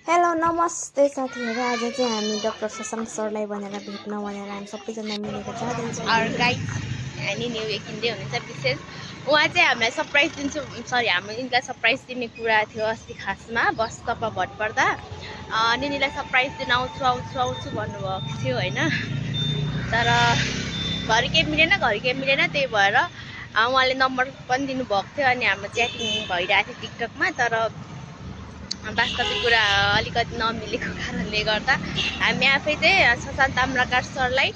Hello नमस्ते साथीहरु। आज चाहिँ हामी डाक्टर शशाङ्क सरलाई भनेर भेट्न भनेर हामी सबैजना मिलेर जाँदैछौँ। और गाइस हामी न्यू एकिन्दै हुनुहुन्छ विशेष उहाँ चाहिँ हामीलाई सरप्राइज दिन्छु सरी हाम्रो इनलाई सरप्राइज दिने कुरा थियो अस्ति खासमा बस तपाईँ भट्पर्दा निनीलाई सरप्राइज दिन आउँछु आउँछु आउँछु भन्नुभएको थियो हैन। तर घरि केही मिलेन त्यही भएर उहाँले नम्बर पनि दिनुभएको थियो अनि हाम्रो च्याटिङ भइरहेको थियो टिकटकमा। तर वास्तविक कुरा अलिकति नमिलेको कारणले गर्दा हामी आफै चाहिँ शशाङ्क ताम्राकार सरलाई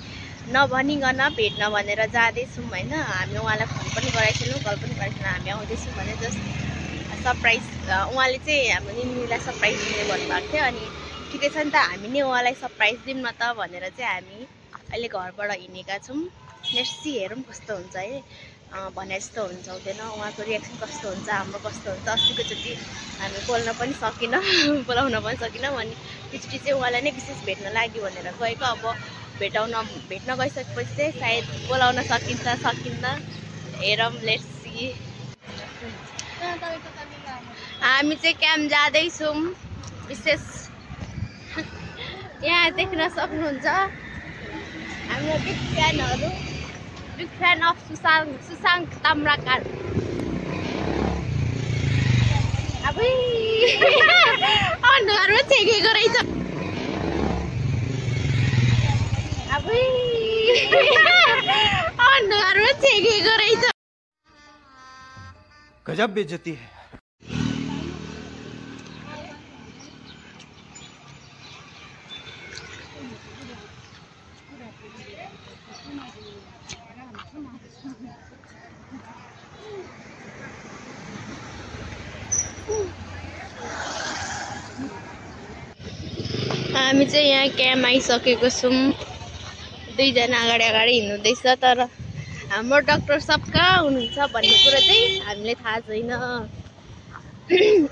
नभनिकन भेट्न भनेर जाँदैछौँ हैन। हामी उहाँलाई फोन पनि गराएको छैनौँ, कल पनि गरेको छैनौँ, हामी आउँदैछौँ भने जस्ट सरप्राइज उहाँले चाहिँ हाम्रो निनीलाई सरप्राइज दिने भन्नुभएको थियो। अनि ठिकै छ नि त हामी नै उहाँलाई सरप्राइज दिउँ न त भनेर चाहिँ हामी अहिले घरबाट हिँडेका छौँ। लेट्स सी हेरौँ कस्तो हुन्छ है, भने जस्तो हुन्छ हुँदैन, उहाँको रियाक्सन कस्तो हुन्छ, हाम्रो कस्तो हुन्छ। अस्तिको चोटि हामी बोल्न पनि सकिनँ बोलाउन पनि सकिनँ अनि त्यसचोटि चाहिँ उहाँलाई नै विशेष भेट्न लाग्यो भनेर गएको। अब भेट्न गइसकेपछि चाहिँ सायद बोलाउन सकिन्छ सकिन्न हेरौँ, लेट्स सी। हामी चाहिँ क्याम्प जाँदैछौँ विशेष यहाँ देख्न सक्नुहुन्छ हाम्रो big fan of Shashank Tamrakar. अनुहारमा छेकेको रहेछ, अनुहारमा छेकेको रहेछ। गजब बेइज्जती है। हामी चाहिँ यहाँ क्याम्प आइसकेको छौँ। दुईजना अगाडि हिँड्नुहुँदैछ तर हाम्रो डाक्टर साहब कहाँ हुनुहुन्छ भन्ने कुरा चाहिँ हामीले थाहा छैन।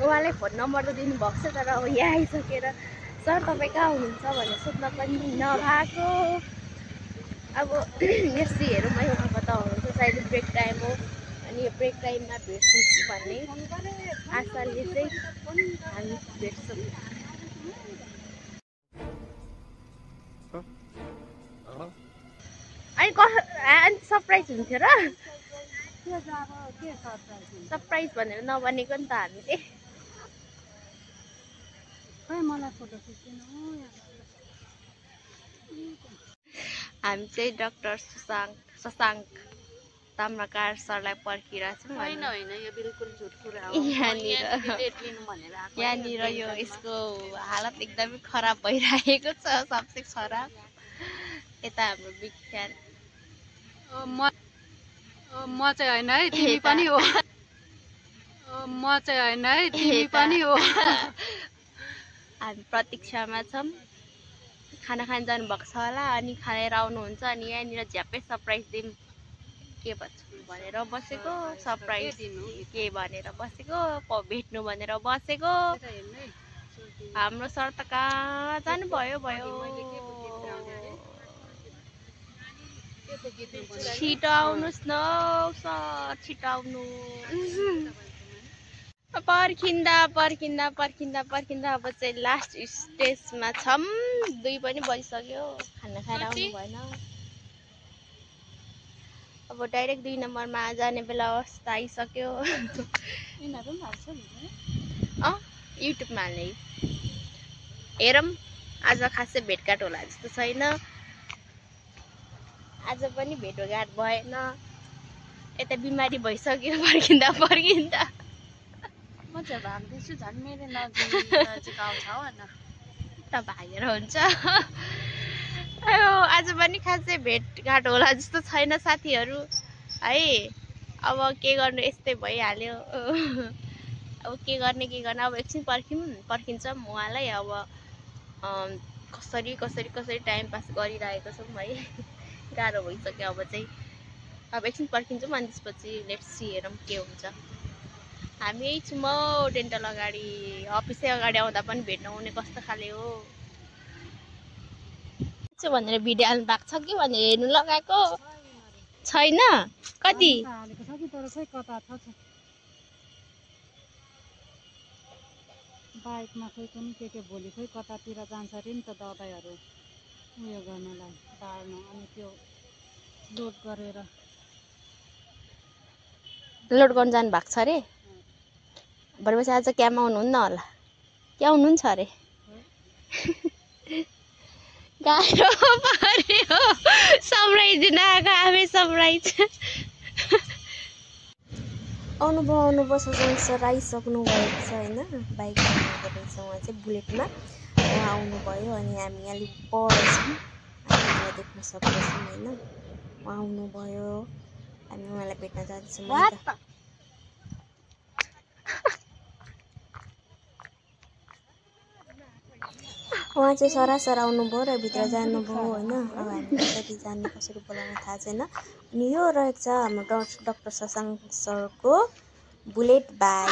उहाँले फोन नम्बर त दिनुभएको छ तर अब यहाँ आइसकेर सर तपाईँ कहाँ हुनुहुन्छ भनेर सोध्न पनि नभएको। अब यसरी हेरौँ है उहाँ कता हुनुहुन्छ, सायद ब्रेक टाइम हो अनि यो ब्रेक टाइममा भेट्छौँ भन्ने आशाले चाहिँ हामी भेट्छौँ। अनि सरप्राइज हुन्थ्यो र सरप्राइज भनेर नभनेको नि त हामी चाहिँ। हामी चाहिँ डाक्टर शशाङ्क ताम्राकार सरलाई पर्खिरहेछौँ। होइन यो बिल्कुल झुट कुरा हो। यहाँनिर यो यसको हालत एकदमै खराब भइरहेको छ, सबसे खराब। यता हाम्रो बिग फ्यान म चाहिँ होइन है, तिमी पनि हो। म चाहिँ होइन है, तिमी पनि हो। हामी प्रतीक्षामा छौँ, खाना खान जानुभएको छ होला अनि खाएर आउनुहुन्छ अनि यहाँनिर झ्याप्पै सरप्राइज दिउँ के भन्छ भनेर बसेको। सरप्राइज के भनेर बसेको, भेट्नु भनेर बसेको। हाम्रो सर त कहाँ जानुभयो छिटो आउनुहोस् न सर, छिटो आउनु। पर्खिँदा अब चाहिँ लास्ट स्टेजमा छौँ। 2 पनि बजिसक्यो, खाना खाएर आउनु भएन। अब डाइरेक्ट 2 नम्बरमा जाने बेला अवस्था आइसक्यो। युट्युबमा हाल्ने हेरौँ, आज खासै भेटघाट होला जस्तो छैन। आज पनि भेटघाट भएन, यता बिमारी भइसक्यो पर्खिँदा। म चाहिँ भाग्दैछु झन् मेरो नजिक आउँछ होइन त भागेर हुन्छ। आज पनि खासै भेटघाट होला जस्तो छैन साथीहरू है। अब के गर्नु, यस्तै भइहाल्यो। अब के गर्ने अब एकछिन पर्खिन्छौँ उहाँलाई। अब कसरी टाइम पास गरिरहेको छौँ है, गाह्रो भइसक्यो। अब एकछिन पर्खिन्छौँ अनि त्यसपछि लेट्स सी हेरौँ के हुन्छ। हामी यही छौँ डेन्टल अगाडि, अफिसै अगाडि आउँदा पनि भेट्न हुने कस्तो खाले हो भनेर भिडियो हाल्नु भएको छ कि भनेर हेर्नु लगाएको छैन। कति बाइकमा खोइ कुन के भोलि खोइ कतातिर जान्छ अरे नि त दबाईहरू उयो गर्नलाई बाँड्नु अनि त्यो लोड गरेर लोड गर्न जानु भएको छ अरे भनेपछि आज क्याम्प आउनुहुन्न होला के आउनुहुन्छ अरे गाह्रो पर्यो सरप्राइज दिन आएको आफै सरप्राइज आउनुभयो सर आइसक्नु भएको छ होइन बाइकमा आउँदो रहेछ उहाँ चाहिँ बुलेटमा उहाँ आउनुभयो अनि हामी अलिक पर छौँ हामी देख्न सक्दैछौँ होइन उहाँ आउनुभयो हामी उहाँलाई भेट्न जाँदैछौँ उहाँ चाहिँ सरासर आउनुभयो र भित्र जानुभयो होइन अब हामी कसरी जाने कसरी बोलाउनु थाहा छैन अनि यो रहेको छ हाम्रो डाक्टर शशाङ्क सरको बुलेट बाइक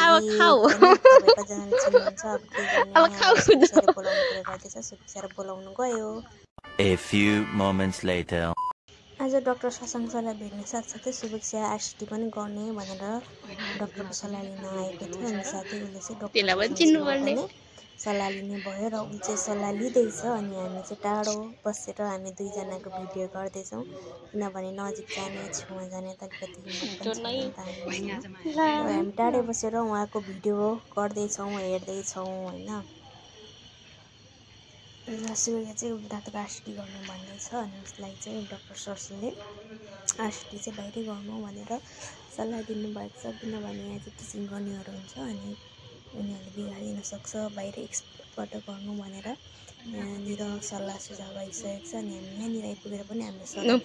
सबैजनाले चिन्नुहुन्छ अब के गर्ने बोलाउनु कुरा गर्दैछ सुबिक्सेर बोलाउनु गयो आज डाक्टर शशाङ्क सरलाई भेट्ने साथसाथै सुबिक्सा आरसिटी पनि गर्ने भनेर डाक्टरको सल्लाह लिन आएको थियो अनि साथै उसले चाहिँ डाक्टर सल्लाह लिने भयो र ऊ चाहिँ सल्लाह लिँदैछ अनि हामी चाहिँ टाढो बसेर हामी दुईजनाको भिडियो गर्दैछौँ किनभने नजिक जाने छेउमा जाने त हामी टाढै बसेर उहाँको भिडियो गर्दैछौँ हेर्दैछौँ होइन सुबिक्सा चाहिँ डाक्टर आरसिटी गर्नु भन्दैछ अनि उसलाई चाहिँ डाक्टर सरले आरसिटी चाहिँ बाहिरै गर्नु भनेर सल्लाह दिनुभएको छ किनभने यहाँ चाहिँ टिचिङ गर्नेहरू हुन्छ अनि उनीहरूले बिगारिदिन सक्छ बाहिर एक्सपर्ट गर्नु भनेर यहाँनिर सल्लाह सुझाव आइसकेको छ अनि हामी यहाँनिर आइपुगेर पनि हामीले सल्लाह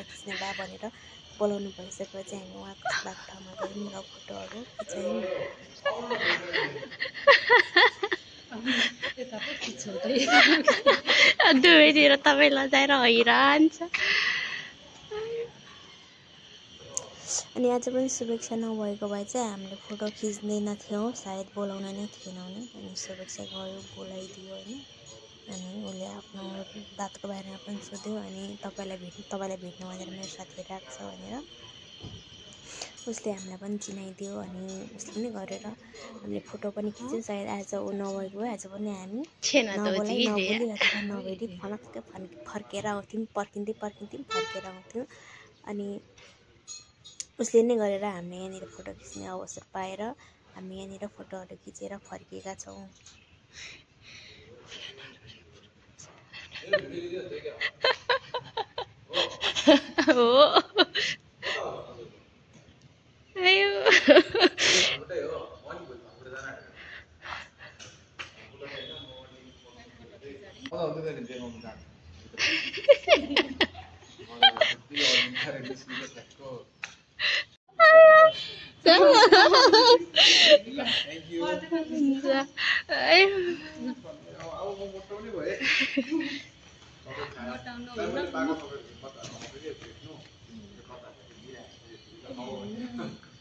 खिच्ने भए भनेर बोलाउनु भइसकेर चाहिँ हामी उहाँको भएको ठाउँमा गयौँ र फोटोहरू खिचायौँ दुवैतिर तपाईँ लजाएर हैरान छ अनि आज पनि सुबिक्सा नभएको भए चाहिँ हामीले फोटो खिच्दैन थियौँ सायद बोलाउन नै थिएन भने अनि सुबिक्सा गयो बोलाइदियो होइन अनि उसले आफ्नो दाँतको बारेमा पनि सोध्यो अनि तपाईँलाई भेट्नु भनेर मेरो साथीहरू आएको छ भनेर उसले हामीलाई पनि चिनाइदियो अनि उसले पनि गरेर हामीले फोटो पनि खिच्यौँ सायद आज ऊ नभएको भए आज पनि हामी नबोली अथवा नभेटी फनक्क फर्केर आउँथ्यौँ पर्खिँदै फर्केर आउँथ्यौँ अनि उसले नै गरेर हामीले यहाँनिर फोटो खिच्ने अवसर पाएर हामी यहाँनिर फोटोहरू खिचेर फर्केका छौँ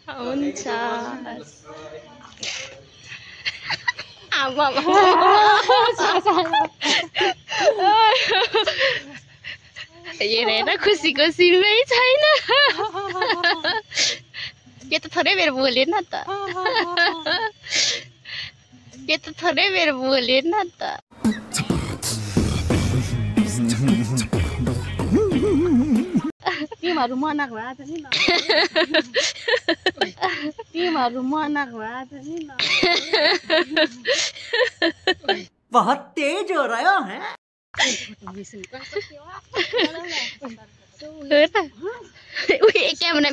हुन्छ हेरेर खुसीको सीमै छैन यो त थोरै बेर बोलेन त टिमहरू मनाएको भए नि न बहुत तेज हो रहा है क्यामेरा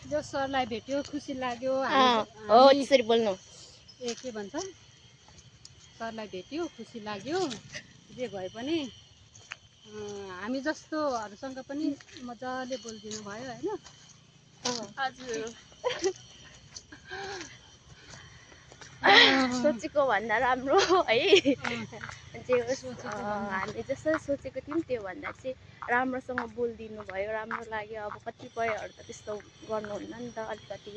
जो सरलाई भेट्यो खुसी लाग्यो हो त्यसरी बोल्नु के भन्छ सरलाई भेट्यो खुसी लाग्यो जे भए पनि हामी जस्तोहरूसँग पनि मजाले बोलिदिनु भयो होइन हजुर सोचेको भन्दा राम्रो है जे होस् हामीले जसरी सोचेको थियौँ त्यो भन्दा चाहिँ राम्रोसँग बोलिदिनु भयो, राम्रो लाग्यो। अब कतिपयहरू त त्यस्तो गर्नुहुन्न नि त, अलिकति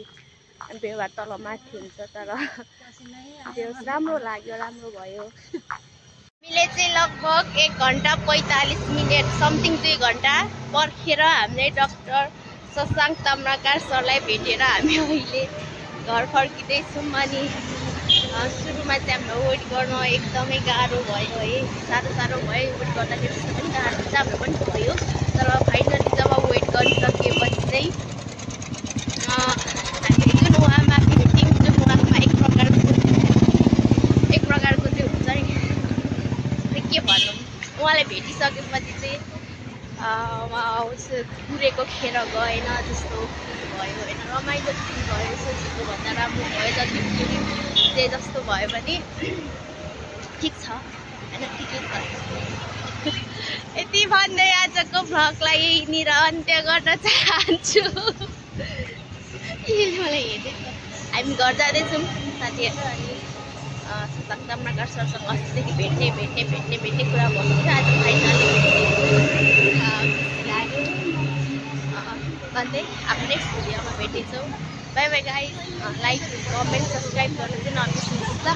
व्यवहार तल माथि हुन्छ, तर त्यो राम्रो लाग्यो, राम्रो भयो। हामीले चाहिँ लगभग 1 घन्टा 45 मिनट समथिङ 2 घन्टा पर्खेर हामीले डाक्टर शशाङ्क ताम्राकार सरलाई भेटेर हामी अहिले घर फर्किँदैछौँ। अनि सुरुमा चाहिँ हाम्रो वेट गर्न एकदमै गाह्रो भयो है, साह्रो भयो। वेट गर्दाखेरि त्यस्तो पनि गाह्रो हुन्छ, हाम्रो पनि भयो। तर फाइनली जब वेट गरिसकेपछि चाहिँ हामीले जुन उहाँमा भेट्यौँ, जुन उहाँमा एक प्रकारको चाहिँ हुन्छ नि, के भनौँ, उहाँलाई भेटिसकेपछि चाहिँ कुरेको खेर गएन जस्तो भयो होइन, रमाइलो भयो, सोचेको भन्दा राम्रो भयो। जति जे जस्तो भयो भने ठिक छ होइन, ठिकै छ। यति भन्दै आजको भ्लगलाई यहीँनिर अन्त्य गर्न चाहन्छु। मलाई हेर्दैछ, हामी घर जाँदैछौँ साथीहरू। अनि शशाङ्क ताम्राकार सरसँग अस्तिदेखि भेट्ने कुरा भएको थियो, आज फाइनली लाग्यो। भन्दै अब नेक्स्ट भिडियोमा भेट्नेछौँ। Bye bye guys. Like, comment, subscribe गर्नु चाहिँ नबिर्सिनुहोस् ल।